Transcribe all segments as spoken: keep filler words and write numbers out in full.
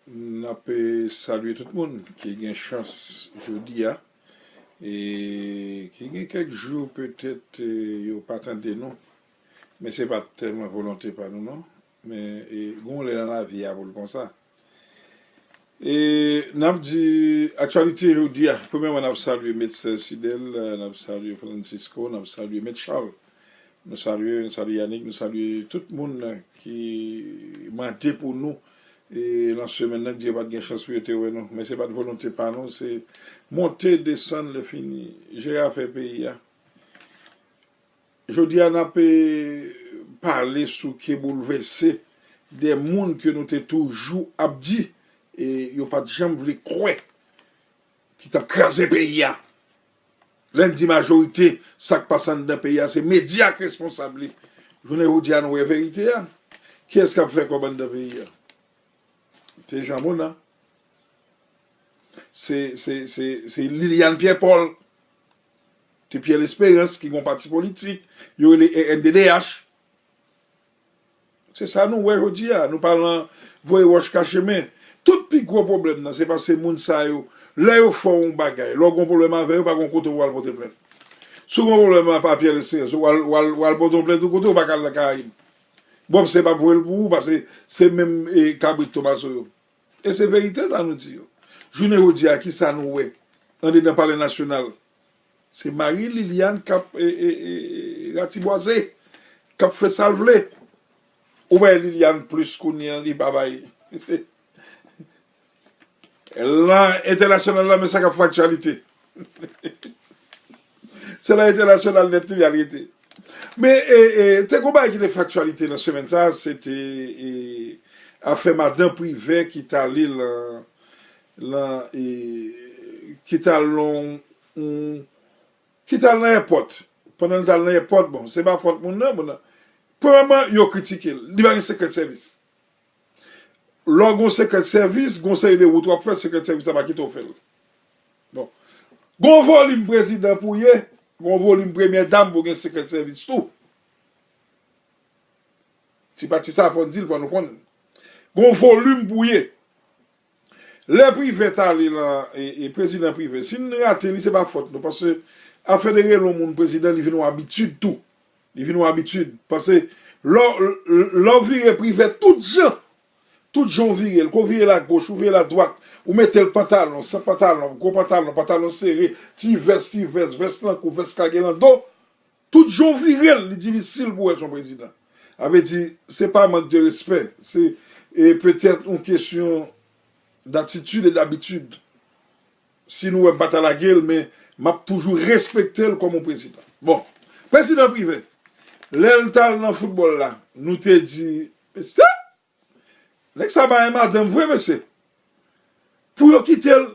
N ap, eh, salye tout moun ki gen chans jodi a, e ki gen kèk jou petèt, eh, yo pa tande nou, men se pa t tèlman volonte pa nou non, men, eh, gen yon lè nan lavi a pou l konsa. E n ap di aktyalite jodi a, premyèman n ap salye Met Sè Sidèl, n ap salye Francisco, n ap salye Met Charles. Nou salye, nou salye Yannick, nou salye tout moun ki mande pou nou. E nan semèn nan, Dye pa t gen chans pou yo te wè nou. Men se pa t volonte pa nou, se monte, desann, lè fini. Jere afè peyi a. Jodi a, n ap, eh, pale sou ke boulvèse de moun ke nou te toujou ap di, e yo pa t janm vle kwè, ki t ap kraze peyi a. Lè n di majorite, sa k pase anndan peyi a, se medya k responsab li. Jounen jodi a, nou wè verite a. Kiyès k ap fè kòb anndan peyi a? Se Jean Mona. Se, se, se, se Liliane Pierre Paul. Se Pierre Espérance ki gon pati politik. Yo rele R N D D H. Se sa nou wè jodi a. Nou pa nan voye wòch kache men. Tout pi gwo pwoblèm nan, se paske moun sa yo, lè yo fè w yon bagay, lè w gon pwoblèm avè yo, pa gon kote w al pote plent. Si w gon pwoblèm a pa Pierre Espérance, w al, w al, w al pote yon plent yon kote, w pa ka al nan Karayib. Bòb se p ap voye l pou ou, paske se menm, eh, kabrit Tomaso yo. E se verite sa nou di yo. Jounen jodi a, kisa nou wè andedan Palè Nasyonal? Se Marie Liliane k ap, e, e, e, ratibwaze, k ap fè sa l vle. Ou bay Liliane plis kounye a, li pa bay. Lan entènasyonal la, men sa k ap fè aktyalite. Se nan entènasyonal nèt li al rete. Men, e, e, te gon bagay ki te fè aktyalite nan semèn sa a, se te, e, afè madan Privè ki t ale lan, lan, e, ki t al lan, yon, ki t al nan èpòt. Pandan l t al nan èpòt, bon, se pa fòt moun nan, moun nan. Premyèman, yo kritike l. Li pa gen sekrè de sèvis. Lè w gen yon sekrè de sèvis, gen yon seri de wout w ap fè, sekrè de sèvis la pa kite w fè l. Bon. Gen yon volim prezidan pou w ye, gen yon volim premyè dam pou w gen sekrè de sèvis tou. Ti pati sa, fò n di l, fò nou konn. Gen yon volim pou w ye. Lè Privè t ale lan, e, e prezidan Privè, si n rate li, se pa fòt nou, paske afè de rele yon moun prezidan, li vin yon abitid tou. Li vin yon abitid. Paske lè, lè w vire Privè tout jan, tout jan w vire l, ke w vire l agoch, ou vire l adwat, ou mete l pantalon, san pantalon, gwo pantalon, pantalon sere, ti vès, ti vès, vès lan kou, vès kage lan do, tout jan w vire l, li difisil pou w wè se yon prezidan. Sa vle di, se pa mank de respè, se, e, petèt yon kesyon datitid e dabitid. Si nou wè m pa ta lage l, men m ap toujou respekte l kòm yon prezidan. Bon, prezidan Privè, lè l t al nan foutbòl la, nou te di, mesye, nèg sa pa yon madanm vre, mesye. Pou yo kite l,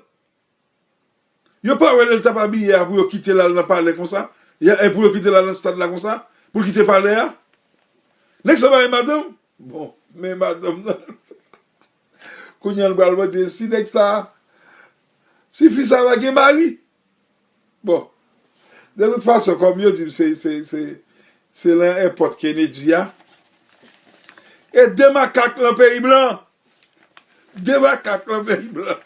yo pa wè lè l t ap abiye a, pou yo kite l al nan palè konsa, e pou yo kite l al nan stad la konsa, pou l kite palè a. Nèg sa pa yon madanm? Bon, men madanm nan. Kounye a, nou pral mande si nèg sa, si fi sa va gen mari. Bon, de tout fason, kòm yo di m, se, se, se, se lan èpòt Kennedy a. E de makak lan peyi blan. De makak lan peyi blan.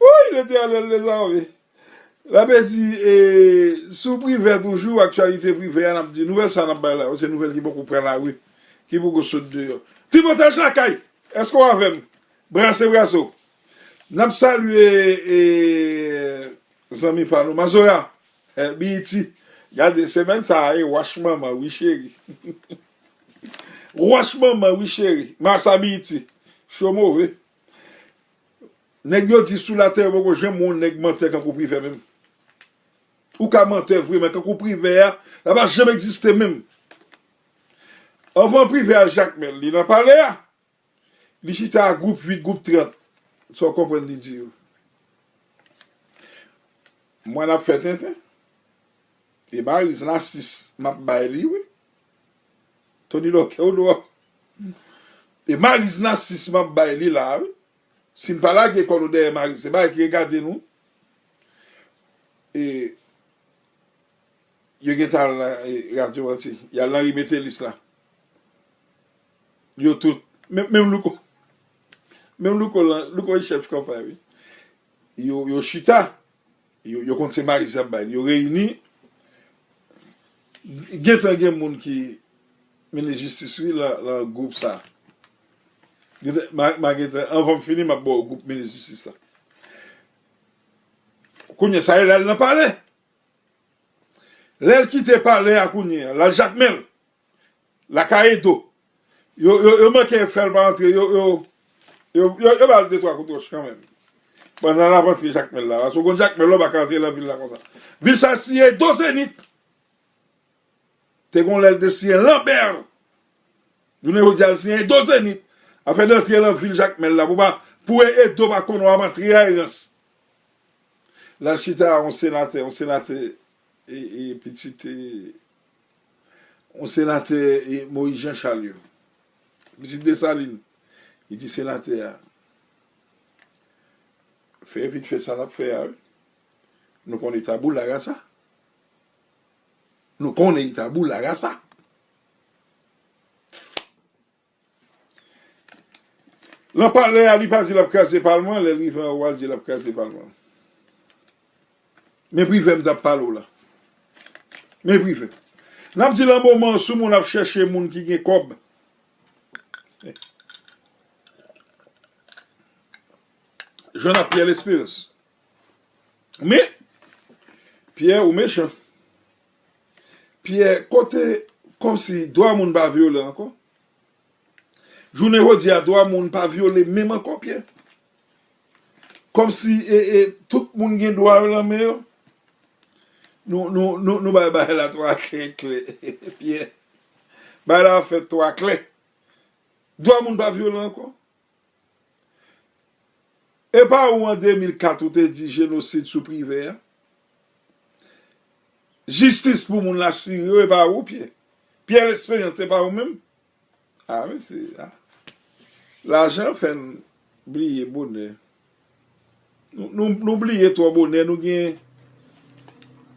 Woy, Letènèl dezame. N ap di, e, sou Privè toujou, aktyalite Privè a, n ap di, nouvèl sa n ap bay la, se nouvèl ki poko pran lari, ki poko sot deyò. Ti Pòtaj Lakay, èske w avè m? Brase, brase w. N ap salye, e, zanmi pa nou, Mazora, e, Biyiti. Gade, semèn sa a, e, wach manman, wi, cheri. Wach manman, wi, cheri. Masa Biyiti. Cho move. Nèg yo di sou latè yo poko janm wè yon nèg mantè kankou Privè menm. Ou ka mantè vre, men kankou Privè a, sa pa janm egziste menm. Anvan Privè al Jakmèl, li nan palè a, li chita a gwoup uit, gwoup trant. Sa w konprann li di yo? Mwen ap fè tenten. E Mariz Nasis, m ap bay li, wi. Tony Lòkè, ou dwòl. E Mariz Nasis, m ap bay li la, wi. Si n pa lage kò nou dèyè Mariz, se bagay ki regade nou. E yo gentan al nan, e, radyo anti. Y al nan ri Metelis la. Yo tout, menm, menm Louko, menm Louko lan, Louko e chèf kanpay, wi. Yo, yo chita, yo, yo konn se Maris y ap bay. Yo reyini, gentan gen moun ki minis jistis, wi, lan, lan gwoup sa. Gentan, ma, ma gentan, anvan m fini, m ap ba w gwoup minis jistis la. Kounye sa, l al nan palè. Lè l kite palè a kounye a, l al Jakmèl, lakay Edo. Yo, yo, yo manke fè l pa antre, yo, yo, yo, yo, yo ba l de twa kout wòch kanmenm. Pandan l ap antre Jakmèl la, paske w konn Jakmèl la, w pa ka antre nan vil la konsa. Vil sa siyen Edo Zenit. Te gon lè l te siyen Lanbè. Jounen jodi a, l siyen Edo Zenit. Afè de antre nan vil Jakmèl la, pou pa, pou Edo pa konnen w ap antre a erans. L al chita a yon senatè, yon senatè, e, e, pitit, e, yon senatè, e, Moyiz Jan Chal yo. Pitit Desalin. Li di senatè a, fè vit fè sa n ap fè a, wi. Nou konnen tabou la rasa. Nou konnen tabou la rasa. Lan palè a, li pa di l ap kraze palman, lè l rive anwo a, l di l ap kraze palman. Men Privè m t ap pale w la. Men Privè. N ap di lan moman, sou moun ap chèche moun ki gen kòb. Jwenn ak Pyè Lesperans. Men, Pyè, ou mechan. Pyè, kote, kòmsi dwa moun pa vyole ankò? Jounen jodi a, dwa moun pa vyole menm ankò, Pyè. Kòmsi, e, e, tout moun gen dwa yo lan men yo. Nou, nou, nou, nou bay bagay la twa klè, klè, Pyè. Bagay la fèt twa klè. Dwa moun pa vyole ankò. E pa ou an de mil kat ou te di jenosid sou Privè a? Jistis pou moun la sire yo, e pa ou, Pyè? Pyè Lesperans, e pa ou menm? A, mesye, a. Lajan fè n bliye bonè. Nou, nou, nou bliye twò bonè, nou gen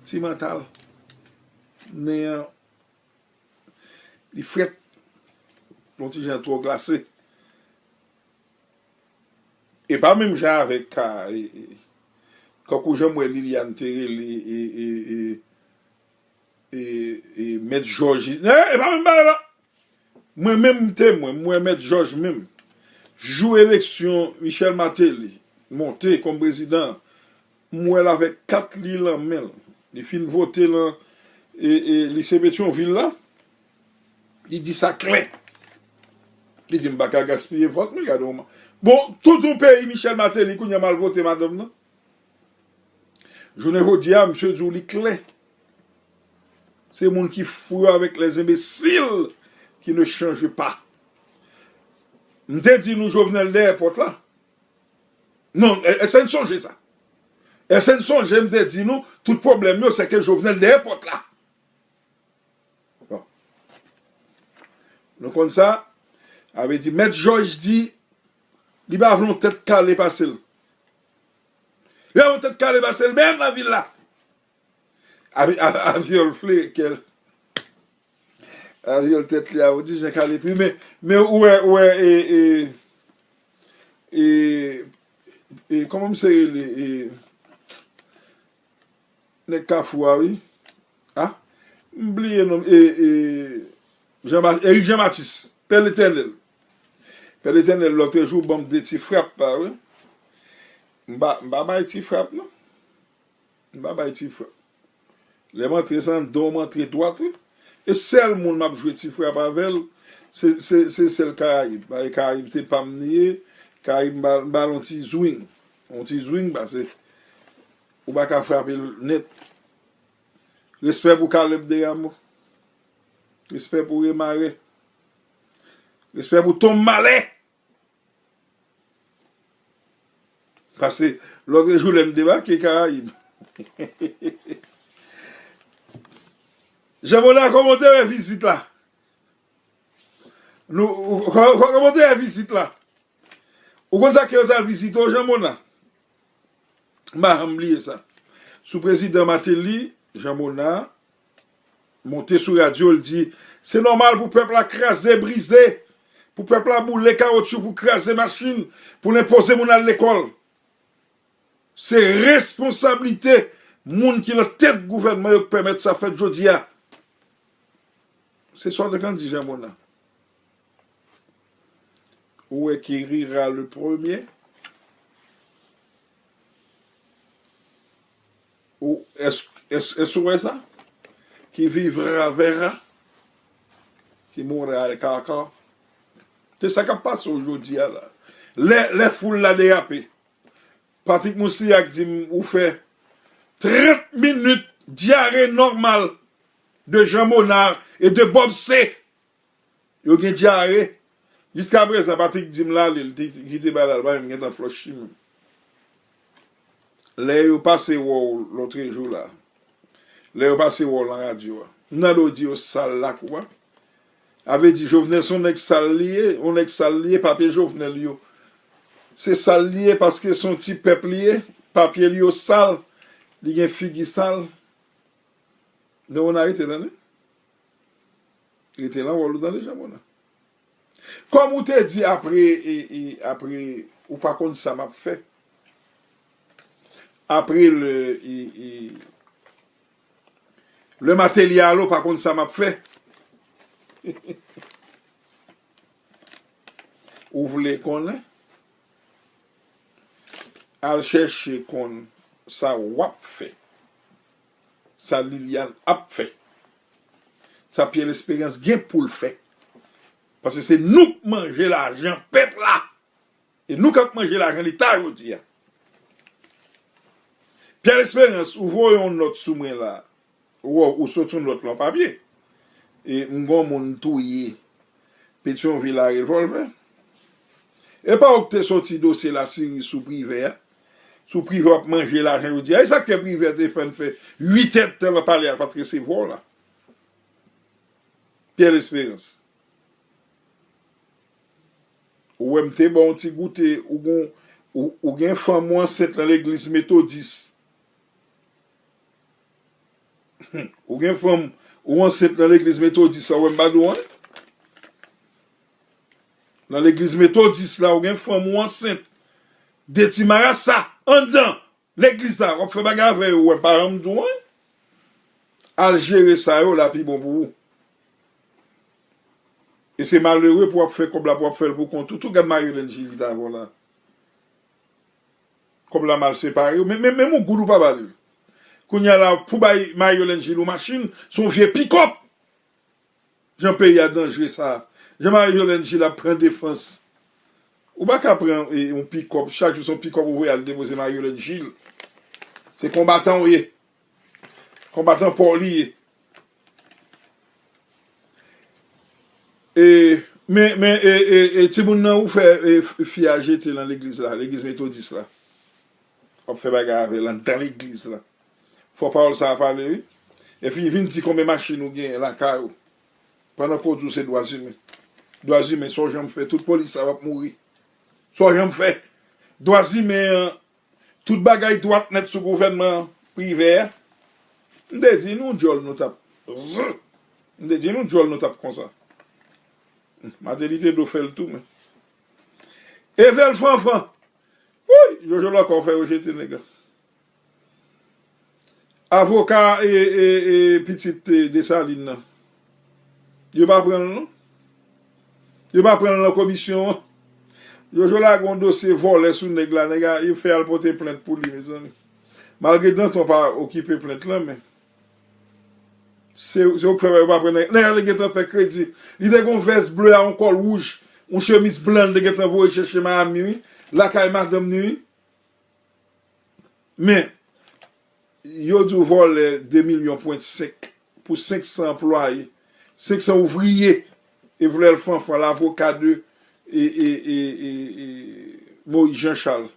ti mantal. Nen an, li frèt. Yon ti jan twò glase. E pa menm jan avèk ka, e, e, kankou jan m wè Liliane te rele, e, e, e, e, e, Mèt Jòj. E, e pa menm bagay la. Mwen menm m temwen, m wè Mèt Jòj menm. Jou eleksyon Michel Martelly monte kòm prezidan, m wè l avèk kat li lan men l. Li fin vote lan, e, e, lise Petyonvil la. Li di sa klè. Li di, "M pa ka gaspiye vòt mwen, gade yon ma-" Bon, tout yon peyi, Michel Martelly, kounye a m al vote madanm nan. Jounen jodi a, misye di w li klè. Se moun ki fou yo avec les imbéciles qui ne changent pas. M te di nou Jovenel dèyè pòt la. Non, e, èske n sonje sa? Èske n sonje m te di nou tout pwoblèm yo, se ke Jovenel dèyè pòt la? Bon. Nou konn sa, sa vle di, Mèt Jòj di, li pa vle yon tèt kale pase l. Li pa vle yon tèt kale pase l, menm nan vil la. A, a, avyòl fle kè l. Avyòl tèt li a, ou di jan kale tri, men, men ou wè, ou wè, e, e, e, e, kòman misye rele, e, nèg Kafou a, wi. A, m bliye non, e, e, Jean Ma-, Eric Jean Baptiste, Pè Letènèl. Pè Letènèl, lòtrejou, ban m de ti frap, pa vre? M pa, m pa bay ti frap, non. M pa bay ti frap. Lè m antre san don, m antre dwat, wi. E sèl moun m ap jwe ti frap avè l, se, se, se sèl Karayib. Paske Karayib se pa m li ye. Karayib m ba, m ba l yon ti zwing. Yon ti zwing, paske ou pa ka frape l nèt. Respè pou Caleb Desrameaux. Respè pou Remare. Respè pou Tom Malè. Paske lòtrejou lè m debake Karayib. Jean Mona, kòman w te wè vizit la? Nou, kò-, kò-, kòman w te wè vizit la? Ou konn sa ke yo t al vizite w, Jean Mona? M pa janm bliye sa. Sou prezidan Martelly, Jean Mona monte sou radyo, l di, se nòmal pou pèp la kraze, brize, pou pèp la boule kawotchou, pou kraze machin, pou l enpoze moun al lekòl. Se responsablite moun ki nan tèt gouvènman yo k pèmèt sa fèt jodi a. Se sa w te konn di Jean Mona. Ou wè qui rira le premier? Ou, èske, èske, èske ou wè sa? Qui vivra verra. Qui mourra le kaka. Se sa k ap pase w jodi a la. Lè, lè foul la derape. Patrick Moussilhac di m ou fè trant minit dyare nòmal de Jean Monard e de Bob C. Yo gen dyare. Jiskaprezan, Patrick di m l ale, li te kite bagay la, li pa menm gentan flòch chimè. Lè yo pase wè w lòtrejou la, lè yo pase wè w nan radyo a, m tande w di yo sal lakou a. A vle di Jovenel se yon nèg sal li ye, yon nèg sal li ye, papye Jovenel yo. Se sal li ye paske se yon ti pèp li ye, papye li yo sal, li gen figi sal. Non, w arete tande. Rete nan wòl ou tande, Jean Mona. Kòm ou te di apre, e, e, apre, ou pa konn sa m ap fè. Apre le, e, e, le matelyal ou pa konn sa m ap fè. Ou vle konnen? Al chèche konn sa w ap fè. Sa Liliane ap fè. Sa Pierre Espérance gen pou l fè. Paske se nou k manje lajan pèp la. E nou k ap manje lajan Leta jodi a. Pierre Espérance, ou voye yon nòt sou mwen la. Ou, ou sot yon nòt lan papye. E m gon moun touye Petyonvil a revòlvè. E pa ou k te soti dosye Lasiri sou Privè a? Sou Privè w ap manje lajan jodi a. E sa k fè Privè te fè n fè uit èdtan nan palè a, l pa t resevwa w la. Pierre Espérance. Ou wè m te ba w yon ti goute, ou gon, ou, ou gen fanm ou ansent nan legliz metodis. Ou gen fanm ou ansent nan legliz metodis la, ou wè m pa di w anyen? Nan legliz metodis la, ou gen fanm ou ansent. De ti marasa, anndan. Legliz la, w ap fè bagay avè yo, ou wè, pa janm di w anyen. Al jere sa yo la pi bon pou ou. E se malere pou w ap fè kòb la, pou w ap fè l pou kont ou tou. Gad Marie Hélène Gilles li t avè w la. Kòb la mal separe w. Men, men, menm yon goud ou pa ba li. Kounye a la, pou bay Marie Hélène Gilles yon machin, se yon vye pikòp. Jan peyi a danjre sa. Jan Marie Hélène Gilles ap pran defans. Ou pa ka pran, e, yon pikòp, chak jou se yon pikòp ou voye al depoze Marie Hélène Gilles. Se konbatan w ye. Konbatan pa w li ye. E, men, men, e, e, e, timoun nan ou fè, e, f-, fi a jete nan legliz la, legliz metodis la. W ap fè bagay avè l anndan legliz la. Fò pawòl sa a pale, wi. Epi vin di konbyen machin ou genyen lakay ou. Pandan pou w di w se dwa imen. Dwa imen, sa w janm fè, tout polis sa yo ap mouri. Sa w janm fè. Dwa imen an, tout bagay dwat nèt sou gouvènman Privè a. M te di nou djòl nou t ap, m te di nou djòl nou t ap konsa. Mateli te do fè l tou, men. Evel Fanfan. Wouy, Jojo Lòkò fè yo jete nèg la. Avoka e, e, e pitit, e, Desalin nan. Yo pa pran l non. Yo pa pran l nan komisyon an. Jojo lage yon dosye vòlè sou nèg la, nèg la, yo fè al pote plent pou li, mezanmi. Malgre Danton pa okipe plent lan, men se, se yo k fè yo pa pran nèg, nèg la te gentan fè kredi. Li te gon vès ble a, yon kòl wouj, yon chemiz blan, li te gentan voye chèche Miami, wi. Lakay madanm ni, wi. Men, yo di w vòlè de milyon pwen senk pou senk san anplwaye, senk san ouvriye, Evel Fanfan, lavoka de, e, e, e, e, e, Moïse Jean Charles.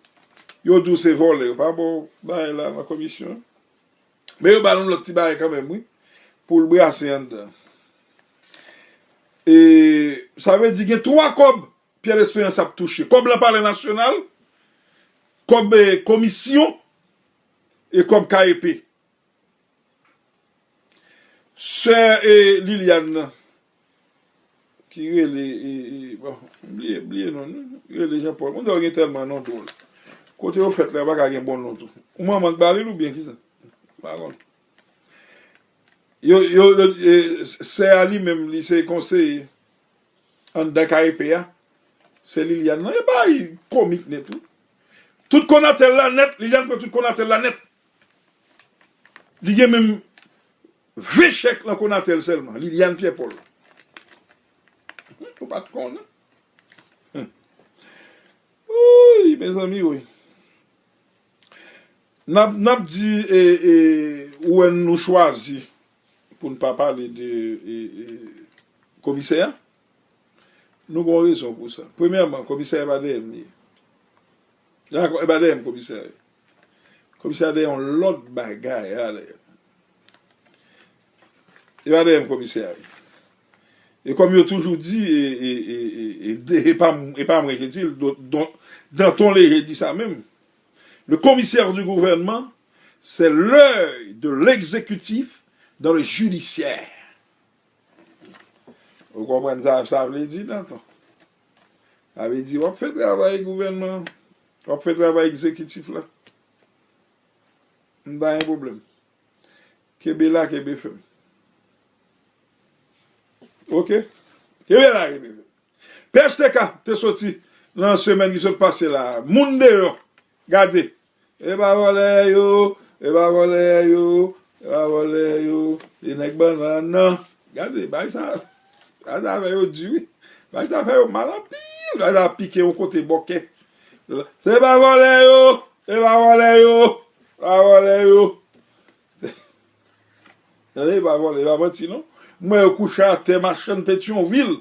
Yo di w se vòlè, yo pa ba w bagay la nan komisyon. Men yo ba l yon lòt ti bagay kanmenm, wi, pou l brase anndan. E sa vle di gen twa kòb Pierre Espérance ap touche. Kòb lan Palè Nasyonal, kòb, e, komisyon, e kòb K E P. Sè, e, Liliane nan, ki rele, e, e, bon, m bliye, bliye non li, rele Jean Paul. Moun sa yo gen tèlman non dwòl. Kote yo fèt la, yo pa ka gen bon non tou. Ou manman k ba li l oubyen kisa? M pa konn. Yo, yo, yo, e, sè a li menm, li se konseye anndan K E P a. Sè Liliane nan, e bay komik nèt, wi. Tout Konatel la nèt, Liliane pran tout Konatel la nèt. Li gen menm ven chèk nan Konatel sèlman, Liliane Pierre Paul. Ou pa t konnen. Wouy, mezanmi, wi. N ap, n ap di, e, e, ou wè nou chwazi pou n pa pale de, e, e, komisè a. Nou gen yon rezon pou sa. Premyèman, komisè a pa dèyè m li ye. Dakò, e pa dèyè m komisè a ye. Komisè a dèyè yon lòt bagay a dèyè. E pa dèyè m komisè a ye. E kòm yo toujou di, e, e, e, e, e, de- e pa m- e pa mwen ki di l, don- don- Danton Léger di sa menm. Le commissaire du gouvernement, c'est l'œil de l'exécutif dans le judiciaire. Ou konprann sa sa vle di, Danton? Sa vle di, w ap fè travay gouvènman, w ap fè travay egzekitif la. M pa gen pwoblèm. Kenbe la, kenbe fèm. Oke? Kenbe la, kenbe fèm. P H T K te soti nan semèn ki sot pase la. Moun deyò. Gade. E pa vòlè yo, e pa vòlè yo, e pa vòlè yo, e nèg bannann nan. Gade, bay sa, bay sa fè yo di wi. Bay sa fè yo mal anpil, bay sa pike yon kote bòkè. Se pa vòlè yo, se pa vòlè yo, pa vòlè yo. Tande, e pa vòlè, e pa manti non. M wè yo kouche atè, machann Petyonvil,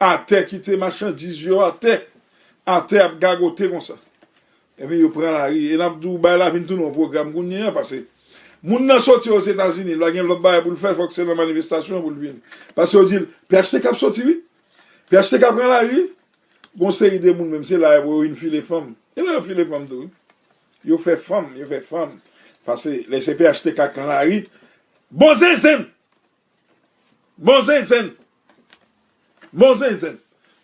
atè, kite machandiz yo atè, atè ap gagote konsa. Epi yo pran lari. E n ap di w, bagay la vin tounen yon pwogram kounye a, paske moun nan soti Ozetazini, l pa gen lòt bagay pou l fè, fòk se nan manifestasyon pou l vin. Paske yo di l, P H T K ap soti wi. P H T K pran lari wi. Gon seri de moun menm, se la yo vin file fanm. E la yo file fanm tou wi. Yo fè fanm, yo fè fanm. Paske lè se P H T K k nan lari, bon zenzenn! Bon zenzenn! Bon zenzenn!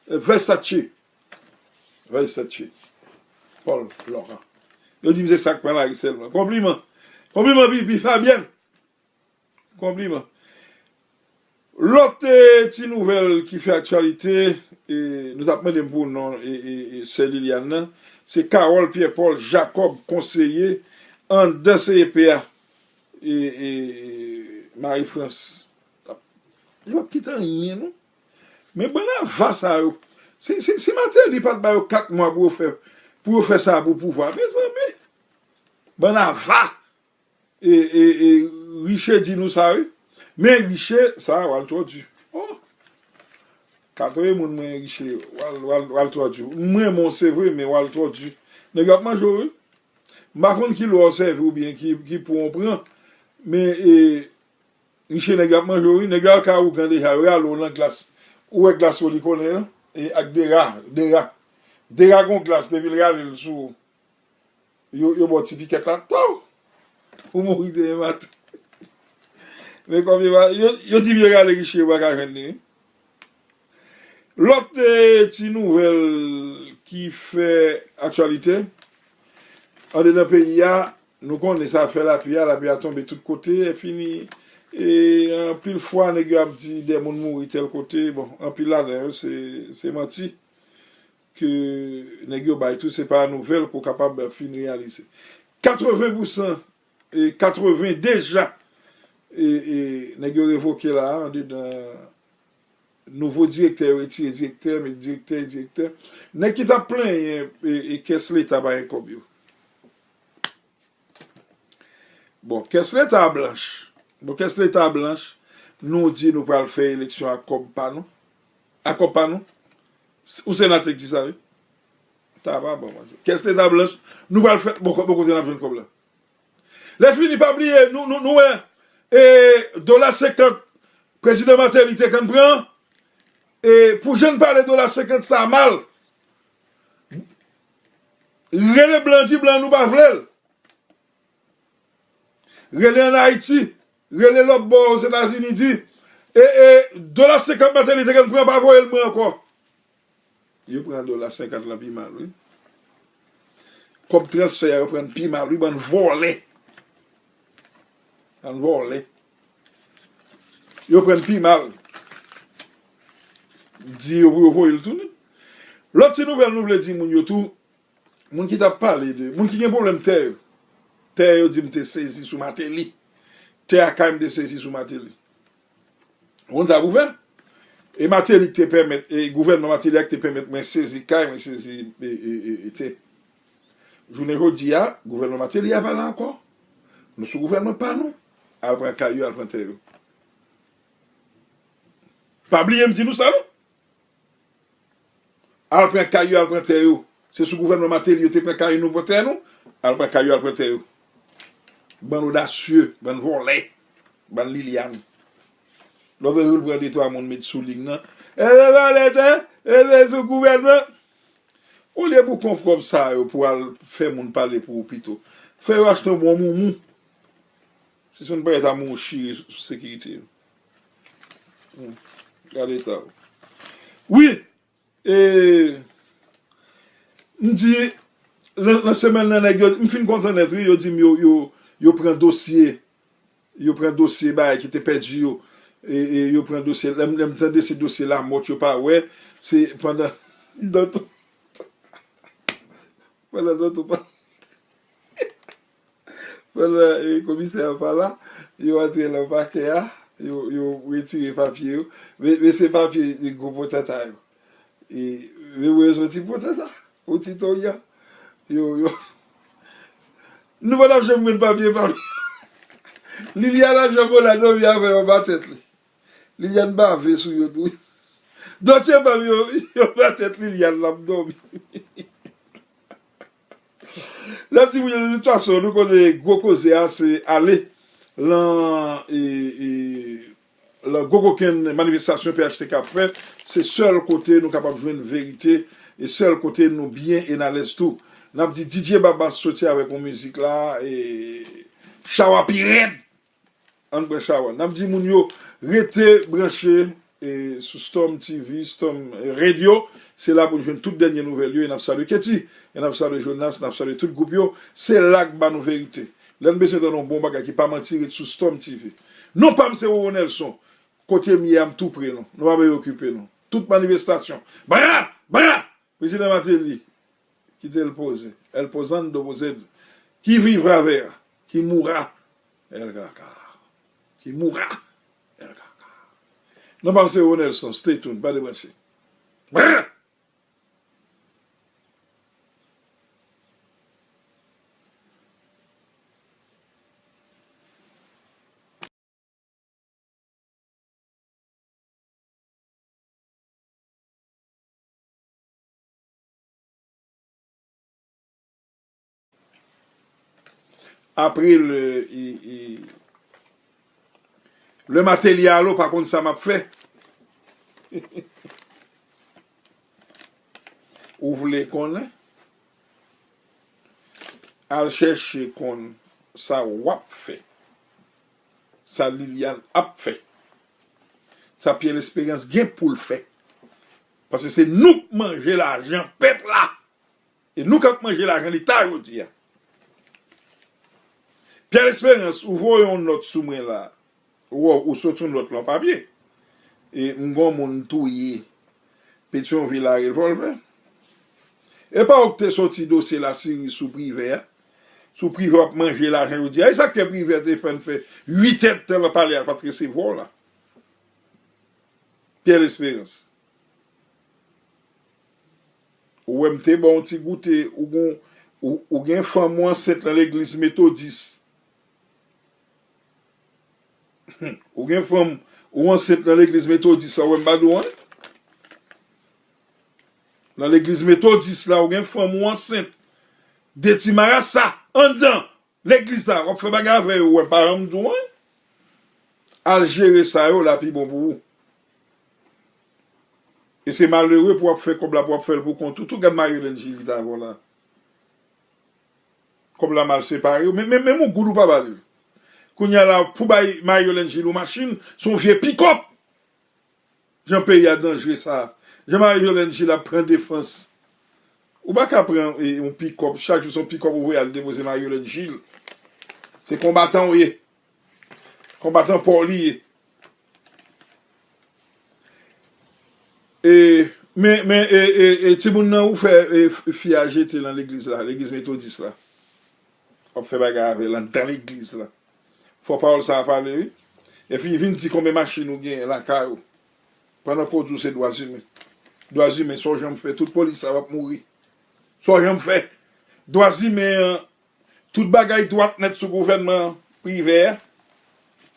Versace. Versace. Paul Laurent. Yo di m se sa k pran lari sèlman. Konpliman. Konpliman, Pipi Fabienne. Konpliman. Lòt, e, ti nouvèl ki fè aktyalite, e, nou t ap mande m pou non, e, e, e, sè Liliane nan, se Carole Pierre Paul Jacob, konseye anndan C E P a, e, e, Marie France. Yo p ap kite anyen, non. Men bann ava sa yo, si, si, si Martelly pa t ba yo kat mwa pou yo fè, pou yo fè sa pou pouvwa, mezanmi, bann ava! E, e, e, Riche di nou sa, wi. Men Riche, sa, w al twò di. Oh! Katrye moun mwen Riche, w al, w al, w al twò di. Mwen, mwen, se vre, men w al twò di. Nèg yo ap manje w, wi. M pa konn ki lwa w sèvi oubyen ki, ki pwen w pran. Men, e, Riche, nèg yo ap manje w, wi. Nèg yo al kay ougan deja, yo rale w nan glas. Ou wè glas w li konnen an? E ak dera, dera. Dera gon glas, depi l rale l sou ou. Yo, yo ba w ti pikèt la, taw! Ou mouri demen maten. Men kòm yo pa, yo, yo di m yo rale Riche, yo pa ka jwenn li, wi. Lòt, e, ti nouvèl ki fè aktyalite, andedan peyi a, nou konnen sa fè lapli a, lapli a tonbe tout kote, e fini, e anpil fwa, nèg yo ap di de moun mouri tèl kote, bon, anpil ladan yo, se, se manti. Ke nèg yo bay tou, se pa nouvèl ke w kapab fin reyalize. Katreven pousan, e katreven deja, e, e nèg yo revoke la, andedan nouvo direktè, yo retire direktè, met direktè, direktè. Nèg ki t ap plenyen, e, e kès leta pa gen kòb yo. Bon, kès leta blanch. Bon, kès leta blanch, nou di nou pral fè eleksyon ak kòb pa nou. Ak kòb pa nou. S- Ou senatè k di sa, wi. Ta pa bon, mwen. Kès leta blanch, nou pral fè, bon, kò- bon kote n ap jwenn kòb la. Lè fini, pa bliye, nou, nou, nou wè, e, dola senkant, prezidan Martelly te konn pran, e, pou jan n pale dola senkant sa mal, rele blan, di blan nou pa vle l. Rele ann Ayiti, rele lòt bò Ozetazini, di, E, e, dola senkant Martelly te konn pran, pa voye l mwen ankò. Yo pran dola senkant lan pi mal, wi. Kòb transfè a, yo pran pi mal, wi, bann vòlè. Bann vòlè. Yo pran pi mal. Di yo pou yo voye l tounen. Lòt ti nouvèl nou vle di moun yo tou, moun ki t ap pale de, moun ki gen pwoblèm tè yo. Tè yo di m te sezi sou Martelly. Tè a kay m te sezi sou Martelly. Ou konn sa pou fè? E Martelly te pèmèt, e gouvènman Martelly a ki te pèmèt mwen sezi kay, mwen sezi, e, e, e, e tè. Jounen jodi a, gouvènman Martelly a pa la ankò. Nou sou gouvènman pa nou. Al pran kay yo, al pran tè yo. Pa bliye m di nou sa, non. Al pran kay yo, al pran tè yo. Se sou gouvènman Martelly yo te pran kay nou, pran tè nou. Al pran kay yo, al pran tè yo. Bann odasye, bann vòlè, bann Liliane. Lòt jou l pran de twa moun met sou liy nan. E se vòlè tè, e se sou gouvènman. Olye pou pran kòb sa yo pou al fè moun pale pou ou pito, fè yo achte yon bon moumou. Se sou yon payèt a moun chire sou sekirite yo. Hmm. Gade eta w. Wi, e, m di, nan, nan semèn nan, nèg yo, m fin kontan nèt, wi, yo di m yo, yo, yo pran dosye, yo pran dosye bagay ki te pèdi yo. E, e yo pran dosye, lè m, lè m tande se dosye lamòt yo pa wè, se pandan, pandan, pandan, pandan, e, komisè a pa la, yo antre nan pakè a, yo, yo retire papye yo. Men, men se papye, e, gwo potanta yo. E, men mwen soti potanta, ou ti tonyan. Yo, yo. Nou pa t ap janm jwenn papye, papye. Liliane a janm la dòmi avè yo anba tèt li. Liliane bave sou yo tou. Dosye pa m yo, yo anba tèt Liliane l ap dòmi. Lè ti moun yo, de tout fason, nou konnen gwo koze a, se ale lan, e, e, lan gwo kokenn manifestasyon P H T K ap fè. Se sèl kote nou kapab jwenn verite, e sèl kote nou byen e n alèz tou. N ap di D J Babas soti avèk yon mizik la, e chawa pi rèd. Ann pran chawa. N ap di moun yo, rete branche, e, sou Storm T V, Storm Radio. Se la pou n jwenn tout dènye nouvèl yo. E n ap salye Ketty, e n ap salye Jonas, n ap salye tout gwoup yo. Se la k ba nou verite. Lè n bezwen tande yon bon bagay ki pa manti, ret sou Storm T V. Non pa m se Roro Nelson. Kote m ye a, m tou pre nou. Nou pa bezwen okipe nou. Tout manifestasyon. Bra! Bra! Prezidan Martelly, kite l poze. El posando posed. Qui vivra verra. Qui mourra, el verra. Qui mourra, el verra. Non pa m se Roro Nelson. Stay tuned. Pa debranche. Brr! Apre le, e, e, le Martelly a lo pa konn sa m ap fè. Ou vle konnen? Al chèche konn sa w ap fè. Sa Liliane ap fè. Sa Pierre Espérance gen pou l fè. Paske se nou k manje lajan pèp la. E nou k ap manje lajan Leta jodi a. Pierre Espérance, ou voye yon nòt sou mwen la. Ou, ou sot yon nòt lan papye. E m gon moun touye Petyonvil a revòlvè. E pa ou k te soti dosye Lasiri sou Privè a? Sou Privè w ap manje lajan jodi a. E sa k fè Privè te fè n fè uit èdtan nan palè a, pa t resevwa w la? Pierre Espérance. Ou wè m te ba w yon ti goute, ou gon, ou, ou gen fanm ou ansent nan legliz metodis. Ou gen fanm ou ansent nan legliz metodis la, ou wè m pa di w anyen? Nan legliz metodis la, ou gen fanm ou ansent. De ti marasa anndan legliz la, w ap fè bagay avè yo, ou wè m pa janm di w anyen? Al jere sa yo, la pi bon pou ou. E se malere pou w ap fè kòb la, pou w ap fè l pou kont ou tou. Gad Mario Lengil ki t avè w la. Kòb la mal separe. Men, men, menm yon goud ou pa ba li. Kounye a la, pou bay Mario Lengil yon machin, se yon vye pikòp. Jan peyi a danjre sa. Jan Marie Jolène Gilles ap pran defans. Ou pa ka pran e, yon pikòp, chak jou se yon pikòp ou voye al depoze Marie Jolène Gilles. Se konbatan w ye. Konbatan pa w li ye. E, men, men, e, e, e, timoun nan ou fè e, f- fi a jete nan legliz la, legliz metodis la. W ap fè bagay avè l anndan legliz la. Fò pawòl sa a pale, wi. Epi vin di konbyen machin ou genyen lakay ou. Pandan pou w di w se dwa imen. Dwa imen, sa w janm fè, tout polis sa w ap mouri. Sa w janm fè. Dwa imen an, tout bagay dwat nèt sou gouvènman privè a.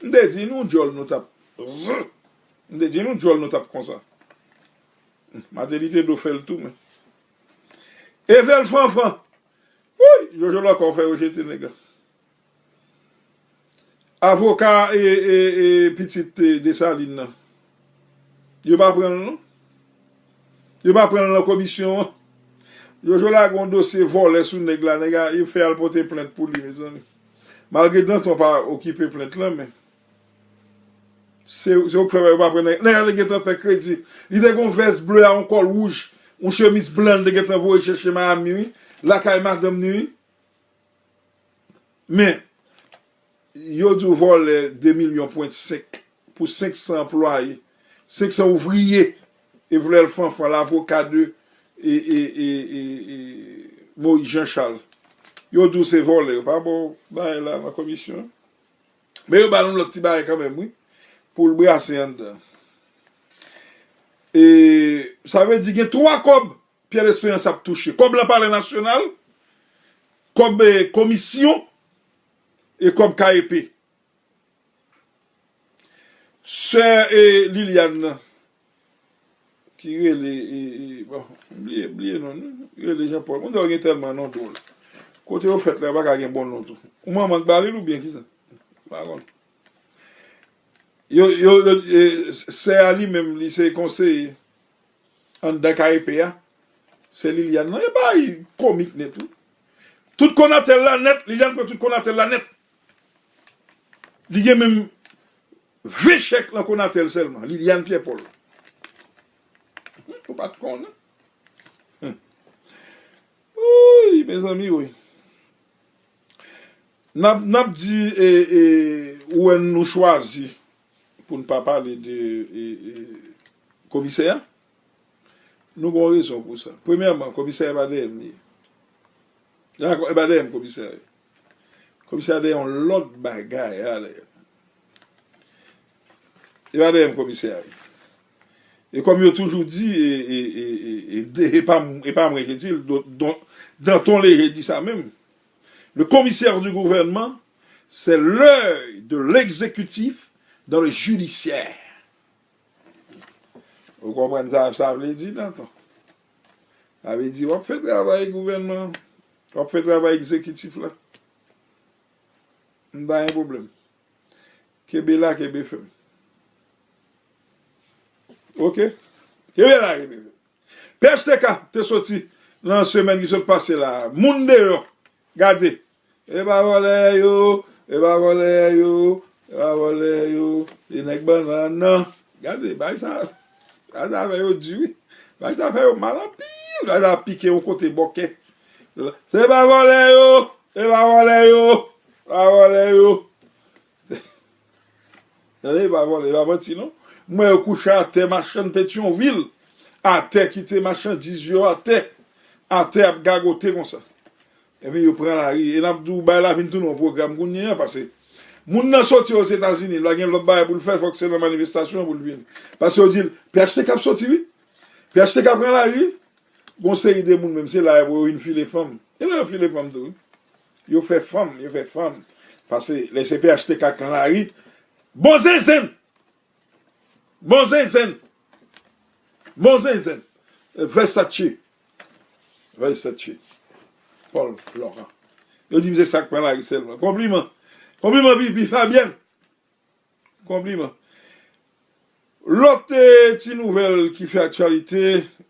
M te di nou djòl nou t ap. M te di nou djòl nou t ap konsa. Mateli te dwe fè l tou, men. Evel Fanfan. Wouyy, Jojo Lòkò fè yo jete nèg la. Avoka e, e, e pitit e, Desalin nan. Yo pa pran l non. Yo pa pran l nan komisyon an. Jojo lage yon dosye vòlè sou nèg la, nèg la, yo fè al pote plent pou li, mezanmi. Malgre Danton pa okipe plent lan, men se, se ou k fè yo pa pran nèg, nèg la te gentan fè kredi. Li te gon vès ble a, yon kòl wouj, yon chemiz blan, li te gentan voye chèche Miami, wi. Lakay madanm ni, wi. Men, yo di w vòlè de milyon pwen senk pou senk san anplwaye, senk san ouvriye, Evel Fanfan, lavoka de e, e, e, e, e, Moïse Jean Charles. Yo di w se vòlè, yo pa ba w bagay la nan komisyon. Men yo ba l yon lòt ti bagay kanmenm, wi, pou l brase anndan. E sa vle di gen twa kòb Pierre Espérance ap touche. Kòb lan Palè Nasyonal, kòb e, komisyon, e kòb K E P. Sè e, Liliane nan, ki rele, e, e, bon, m bliye, bliye non li, rele Jean Paul. Moun sa yo gen tèlman non dwòl. Kote yo fèt la, yo pa ka gen bon non tou. Ou manman k ba li l oubyen kisa? M pa konn. Yo, yo, yo, e, sè a li menm, li se konseye anndan K E P a. Sè Liliane nan, e bay komik nèt, wi. Tout Konatel la nèt, Liliane pran tout Konatel la nèt. Li gen menm ven chèk nan Konatel sèlman, Liliane Pierre Paul. Ou pa t konnen? Wouy, mezanmi, wi. N ap, n ap di, e, e, ou wè nou chwazi pou n pa pale de e, e, komisè a. Nou gen yon rezon pou sa. Premyèman, komisè a e pa dèyè m li ye. Dakò, e pa dèyè m komisè a ye. Komisè a dèyè yon lòt bagay, ale. E pa dèyè m komisè a ye. E kòm yo toujou di, e, e, e, e, e, de- e pa m- e pa mwen ki di l, don- don- Danton Léger di sa menm. Le commissaire du gouvernement, c'est l'œil de l'exécutif dans le judiciaire. Ou konprann sa sa vle di, Danton? Sa vle di, w ap fè travay gouvènman an, w ap fè travay egzekitif la. M pa gen pwoblèm. Kenbe la, kenbe fèm. Oke? Kenbe la, kenbe fèm. P H T K te soti nan semèn ki sot pase la. Moun deyò. Gade. E pa vòlè yo, e pa vòlè yo, e pa vòlè yo, e nèg bannann nan. Gade, bay sa, bay sa fè yo di wi. Bay sa fè yo mal anpil, bay sa pike yon kote bòkè. Se pa vòlè yo, se pa vòlè yo, pa vòlè yo. Tande, e pa vòlè, e pa manti non. M wè yo kouche atè machann Petyonvil, atè kite machandiz yo atè, atè ap gagote konsa. Epi yo pran lari, e n ap di w bay la vin tounen yon pwogram kounye a, paske moun nan soti Ozetazini, l pa gen lòt bagay pou l fè, fòk se nan manifestasyon pou l vin. Paske yo di l, P H T K ap soti wi. P H T K pran lari wi. Gon seri de moun menm, se la yo vin file fanm. E la yo file fanm tou wi. Yo fè fanm, yo fè fanm. Paske lè se P H T K k nan lari, bon zenzenn! Bon zenzenn! Bon zenzenn! Versace. Versace. Paul Laurent. Yo di m se sa k pran lari sèlman. Konpliman. Konpliman, Pipi Fabienne. Konpliman. Lòt eh, ti nouvèl ki fè aktyalite,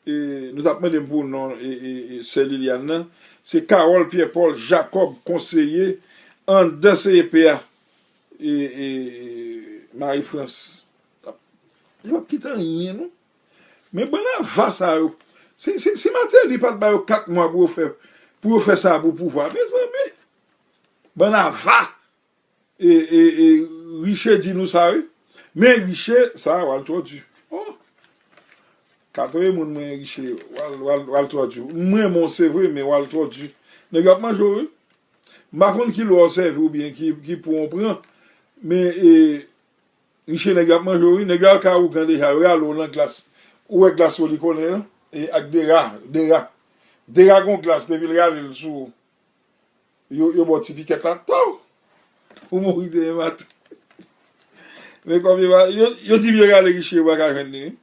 eh, nou t ap mande m pou non eh, eh, eh, sè Liliane nan, se Carole Pierre Paul Jacob, konseye anndan C E P a, eh, eh, eh, Marie France. Yo p ap kite anyen, non. Men bann ava sa yo, si, si, si Martelly pa t ba yo kat mwa pou yo fè, pou yo fè sa pou pouvwa, mezanmi, bann ava. E, e, e, Riche di nou sa, wi. Men Riche, sa, w al twò di. Oh! Katouye moun mwen, Riche, w al, w al, w al twò di. Mwen, mwen, se vre, men w al twò di. Nèg yo ap manje w, wi. M pa konn ki lwa w sèvi oubyen ki, ki pwen w pran, men, e, Riche, nèg yo ap manje w, wi. Nèg yo al kay ougan deja, yo rale w nan glas. Ou wè glas yo li konnen an? E ak dera, dera. Dera gon glas, depi l rale l sou ou. Yo, yo ba w ti pikèt la, taw! Ou mouri demen maten. Men kòm yo pa, yo, yo di m yo rale Riche, yo pa ka jwenn li, wi.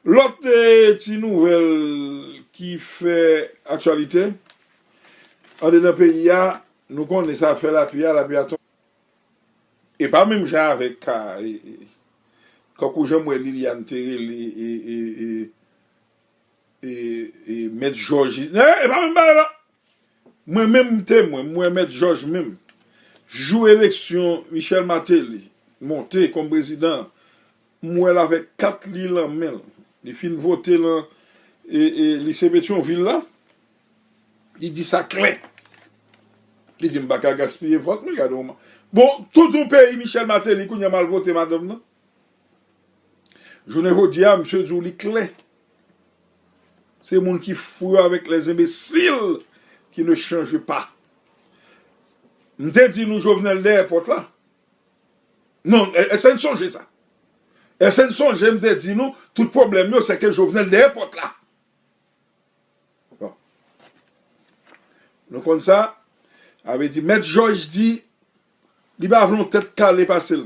Lòt, eh, ti nouvèl ki fè aktyalite, andedan peyi a, nou konnen sa fè lapli a, lapli a tonbe. E pa menm jan avèk ka, e, e, kankou jan m wè Liliane te rele, e, e, e, e, e, Mèt Jòj, e, e pa menm bagay la. Mwen menm m temwen, m wè Mèt Jòj menm. Jou eleksyon Michel Martelly monte kòm prezidan, m wè l avèk kat li lan men l. Li fin vote lan, e, e, lise Petyonvil la. Li di sa klè. Li di, "M pa ka gaspiye vòt mwen, gade yon ma-" Bon, tout yon peyi Michel Martelly, kounye a m al vote madanm nan. Jounen jodi a, misye di w li klè. Se moun ki fou yo avec les imbéciles qui ne changent pas. M te di nou Jovenel dèyè pòt la. Non, è-, èske n sonje sa? Èske n sonje m te di nou tout pwoblèm yo, se ke Jovenel dèyè pòt la? Bon. Nou konn sa, sa vle di Mèt Jòj di li pa vle yon tèt kale pase l.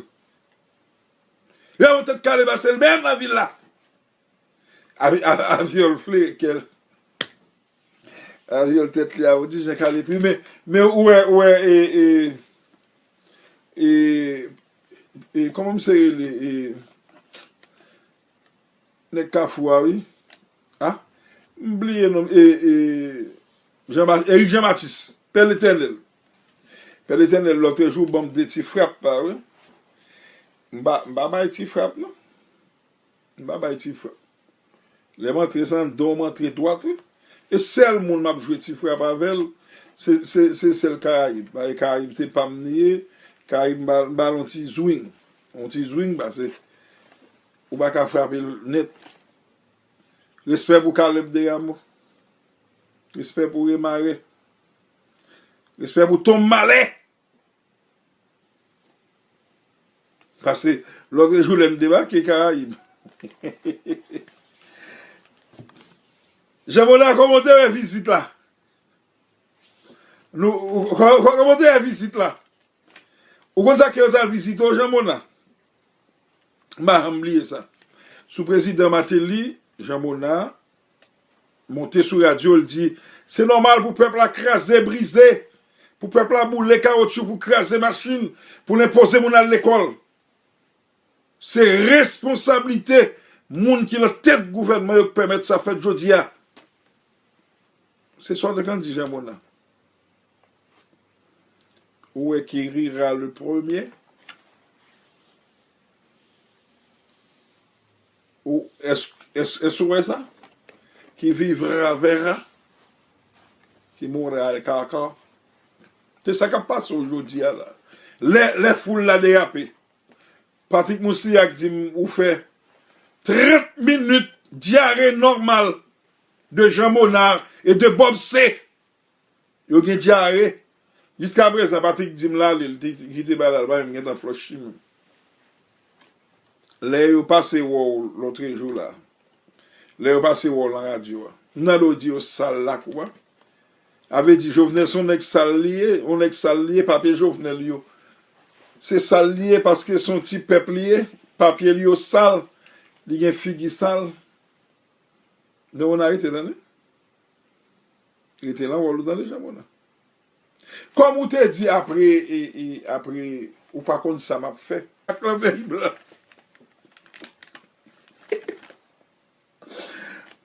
Li pa vle yon tèt kale pase l menm nan vil la. Avi-, a-, avyòl fle kè l. Avyòl tèt li a, ou di jan kale tri, men, men ou wè, ou wè, e, e, e, e, kòman misye rele, e, nèg Kafou a, wi. A, m bliye non, e, e, Jean Ba-, Eric Jean Baptiste, Pè Letènèl. Pè Letènèl, lòtrejou, ban m de ti frap, pa vre? M pa, m pa bay ti frap, non. M pa bay ti frap. Lè m antre, se anndan m antre dwat, wi. E sèl moun m ap jwe ti frap avè l, se, se, se sèl Karayib. Paske Karayib se pa m li ye. Karayib m ba, m ba l yon ti zwing. Yon ti zwing, paske ou pa ka frape l nèt. Respè pou Caleb Desrameaux. Respè pou Remare. Respè pou Tom Malè. Paske lòtrejou lè m debake Karayib. Jean Monard, kòman w te wè vizit la? Nou, kò-, kò-, kòman w te wè vizit la? Ou konn sa ke yo t al vizite w, Jean Monard? M pa janm bliye sa. Sou prezidan Martelly, Jean Monard monte sou radyo, l di, se nòmal pou pèp la kraze, brize, pou pèp la boule kawotchou, pou kraze machin, pou l enpoze moun al lekòl. Se responsablite moun ki nan tèt gouvènman yo k pèmèt sa fèt jodi a. Se sa w te konn di, Jean Monard. Ou wè qui rira le premier? Ou, èske, èske, èske ou wè sa? Qui vivra verra. Qui mourra le kaka. Se sa k ap pase w jodi a la. Lè, lè foul la derape. Patrick Moussignac di m ou fè trant minit dyare nòmal de Jean Monard e de Bob C. Yo gen dyare. Jiskaprezan, Patrick di m l ale, l te kite bagay la, l pa menm gentan flòch chimè. Lè yo pase wè w lòtrejou la, lè yo pase wè w nan radyo a, m tande w di yo sal lakou a. A vle di Jovenel se yon nèg sal li ye, yon nèg sal li ye, papye Jovenel yo. Se sal li ye paske se yon ti pèp li ye, papye li yo sal, li gen figi sal. Jean Monard rete tande. Rete lan wòl ou tande, Jean Monard. Kòm ou te di apre, e, e, apre, ou pa konn sa m ap fè. Ak lanmèy blan.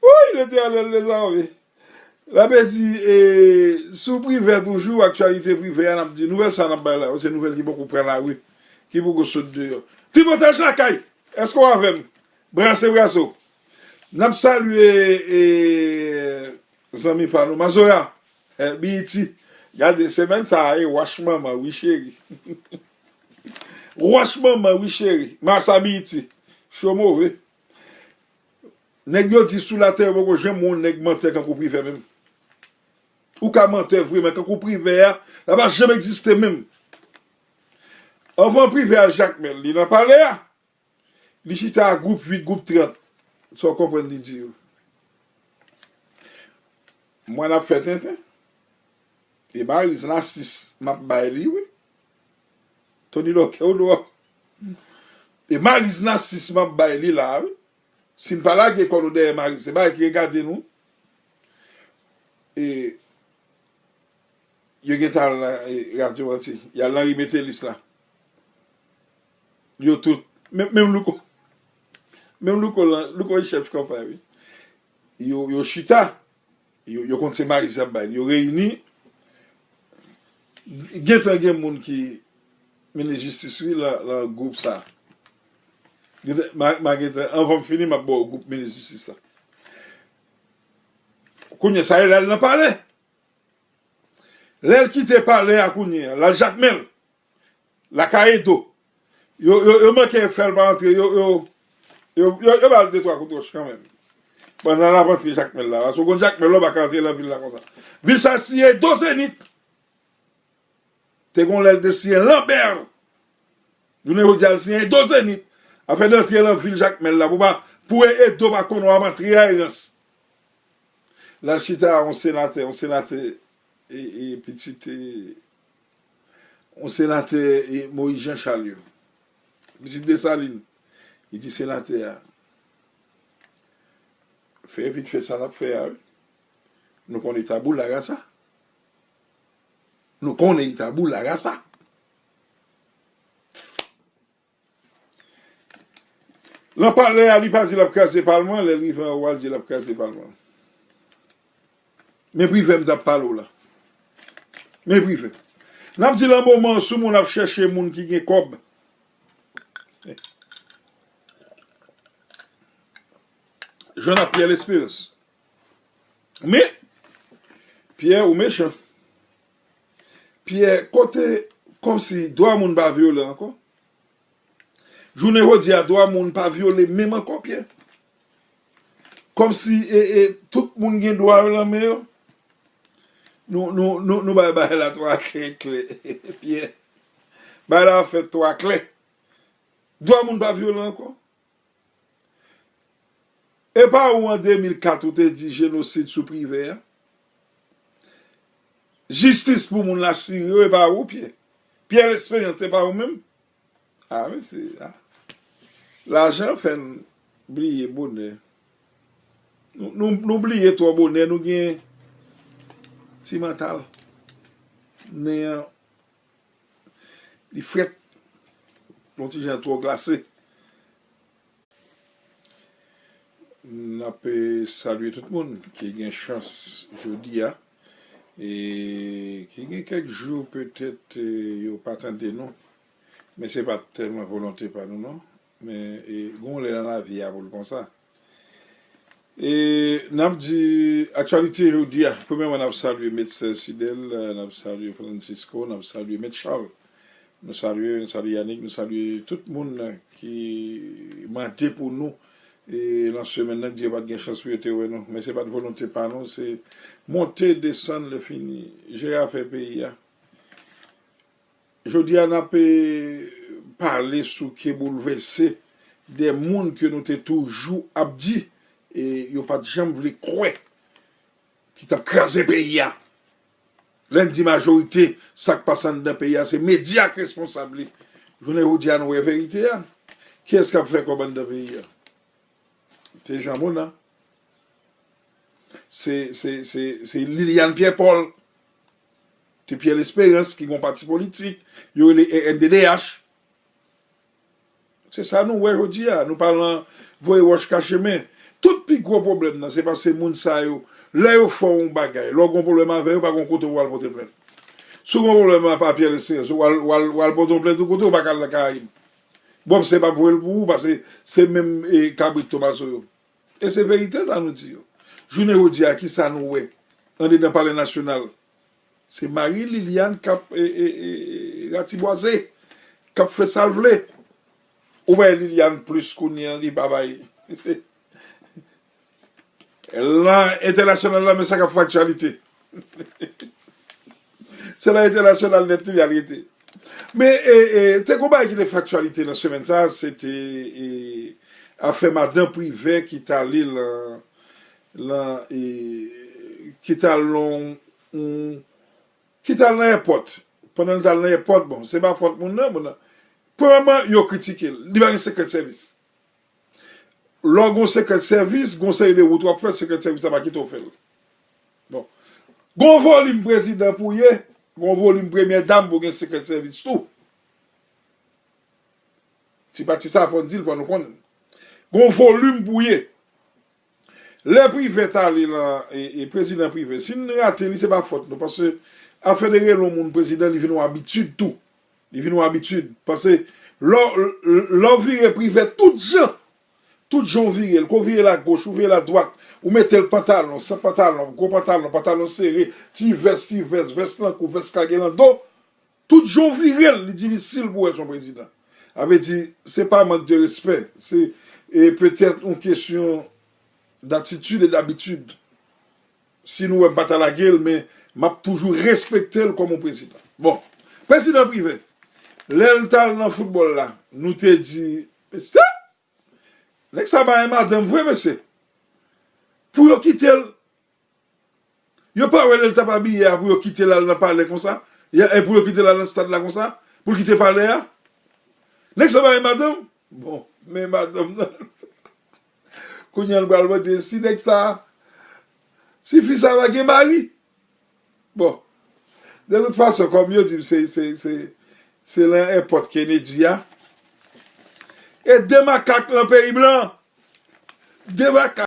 Woy, Letènèl dezame. N ap di, e, sou privè toujou, aktyalite privè a, n ap di nouvèl sa n ap bay la yo, se nouvèl ki poko pran lari, ki poko sot deyò. Ti potaj lakay! Èske w avè m? Brase, brase w. N ap salye, e, zanmi pa nou, Mazora, e, Biyiti. Gade, semèn sa a, e, wach manman, wi, cheri. Wach manman, wi, cheri. Masa Biyiti. Cho move. Nèg yo di sou latè yo poko janm wè yon nèg mantè kankou Privè menm. Ou ka mantè vre, men kankou Privè a, sa pa janm egziste menm. Anvan Privè al Jakmèl, li nan palè a, li chita a gwoup uit, gwoup trant. Sa w konprann li di yo? Mwen ap fè tenten. E Mariz Nasis, m ap bay li, wi. Tony Lòkè, ou dwòl. E Mariz Nasis, m ap bay li la, wi. Si n pa lage kò nou dèyè Mariz, se bagay ki regade nou. E yo gentan al nan, e, radyo anti. Y al nan ri Metelis la. Yo tout, menm, menm Louko, menm Louko lan, Louko e chèf kanpay, wi. Yo, yo chita, yo, yo konn se Mariz y ap bay. Yo reyini, gentan gen moun ki minis jistis, wi, lan, lan gwoup sa. Gentan, ma, ma gentan, anvan m fini, m ap ba w gwoup minis jistis la. Kounye sa, l al nan palè. Lè l kite palè a kounye a, l al Jakmèl, lakay Edo. Yo, yo, yo manke fè l pa antre, yo, yo, yo, yo, yo ba l de twa kout wòch kanmenm. Pandan l ap antre Jakmèl la, paske w konn Jakmèl la, w pa ka antre nan vil la konsa. Vil sa, si Edo Zenit. Te gon lè l te siyen Lanbè. Jounen jodi a, l siyen Edo Zenit. Afè de antre nan vil Jakmèl la, pou pa, pou Edo pa konnen w ap antre a erans. L al chita a yon senatè, yon senatè, e, e, pitit, e, yon senatè, e, Moyiz Jan Chal yo. Pitit Desalin. Li di senatè a, fè vit fè sa n ap fè a, wi. Nou konnen tabou la rasa. Nou konnen tabou la rasa. Lan palè a, li pa di l ap kraze palman, lè l rive anwo a, l di l ap kraze palman. Men Privè m t ap pale w la. Men Privè. N ap di lan moman, sou moun ap chèche moun ki gen kòb. Jwenn ak Pyè Lesperans. Men, Pyè, ou mechan. Pyè, kote, kòmsi dwa moun pa vyole ankò? Jounen jodi a, dwa moun pa vyole menm ankò, Pyè. Kòmsi, e, e, tout moun gen dwa yo lan men yo. Nou, nou, nou, nou bay bagay la twa klè, klè, Pyè. Bagay la fèt twa klè. Dwa moun pa vyole ankò. E pa ou an de mil kat ou te di jenosid sou Privè a? Jistis pou moun l asire yo, e pa ou, Pyè? Pyè Lesperans, e pa ou menm? A, mesye, a. Lajan fè n bliye bonè. Nou, nou, nou bliye twò bonè, nou gen ti mantal. Nen an, li frèt. Yon ti jan twò glase. N ap, eh, salye tout moun ki gen chans jodi a, e ki gen kèk jou petèt, eh, yo pa tande nou, men se pa tèlman volonte pa nou non, men, eh, gon lè nan lavi a pou l konsa. E n ap di aktyalite jodi a, premyèman n ap salye Met Sè Sidèl, n ap salye Francisco, n ap salye Met Charles. Nou salye, nou salye Yanick, nou salye tout moun ki mande pou nou. E nan semèn nan, Dye pa t gen chans pou yo te wè nou. Men se pa t volonte pa nou, se monte, desann, lè fini, jere afè peyi a. Jodi a, n ap, eh, pale sou ke boulvèse de moun ke nou te toujou ap di, e yo pa t janm vle kwè. Ki t ap kraze peyi a. Lè n di majorite, sa k pase anndan peyi a, se medya k responsab li. Jounen jodi a, nou wè verite a. Kiyès k ap fè kòb anndan peyi a? Se Jean Mona. Se, se, se, se Liliane Pierre Paul. Se Pierre Lesperance ki gon pati politik. Yo rele R N D D H. Se sa nou wè jodi a, nou pa lan voye wòch kache men. Tout pi gwo pwoblèm nan, se paske moun sa yo, lè yo fè w yon bagay, lè w gon pwoblèm avè yo, pa gon kote w al pote plent. Si w gon pwoblèm a pa Pierre Lesperance, w al, w al, w al pote yon plent yon kote, w pa ka al nan Karayib. Bòb se p ap voye l pou ou, paske se menm e, kabrit Tomazo yo. E se verite sa nou di yo. Jounen jodi a, ki sa nou wè andedan Palè Nasyonal? Se Marie Liliane k ap e, e, e, ratibwaze, k ap fè sa l vle. Ou bay Liliane plis kounye a, li pa bay. Lan entènasyonal la, men sa k ap fè aktyalite. Se lan entènasyonal nèt li al rete. Men e, e, te gon bagay ki te fè aktyalite nan semèn sa, se te e, afè madan Privè ki t ale lan, lan e, ki t al lan, ki t al nan èpòt. Pandan l t al nan èpòt, bon, se pa fòt moun nan, moun nan. Premyèman, yo kritike l. Li pa gen sekrè sèvis. Lè w gen sekrè sèvis, gen seri de wout w ap fè, sekrè sèvis la pa kite w fè l. Bon. Gen yon volim prezidan pou w ye, gen yon volim premyè dam pou w gen sekrè sèvis tou. Ti pati sa, fò n di l, fò nou konn. Gen yon volim pou w ye. Lè Privè t ale lan, e, e prezidan Privè, si n rate li, se pa fòt nou, paske afè de rele yon moun prezidan, li vin yon abitid tou. Li vin yon abitid. Paske lè, lè, lè w vire Privè tout jan, tout jan w vire l, ke w vire l agoch, ou vire l adwat, ou mete l pantalon, san pantalon, gwo pantalon, pantalon sere, ti vès, ti vès, vès lan kou, vès kage lan do, tout jan w vire l, li difisil pou w wè se yon prezidan. Sa vle di, se pa mank de respè, se e, petèt yon kesyon datitid e dabitid. Si nou wè m pa ta lage l, men m ap toujou respekte l kòm yon prezidan. Bon, prezidan Privè, lè l t al nan foutbòl la, nou te di, mesye, nèg sa pa yon madanm vre, mesye. Pou yo kite l, yo pa wè lè l t ap abiye a pou yo kite l al nan palè konsa, e pou yo kite l al nan stad la konsa, pou l kite palè a. Nèg sa pa yon madanm? Bon, men madanm nan. Kounye a l pral mande si nèg sa, si fi sa va gen mari. Bon, de tout fason, kòm yo di m, se, se, se, se lan èpòt Kennedy a. E de makak lan peyi blan. De makak.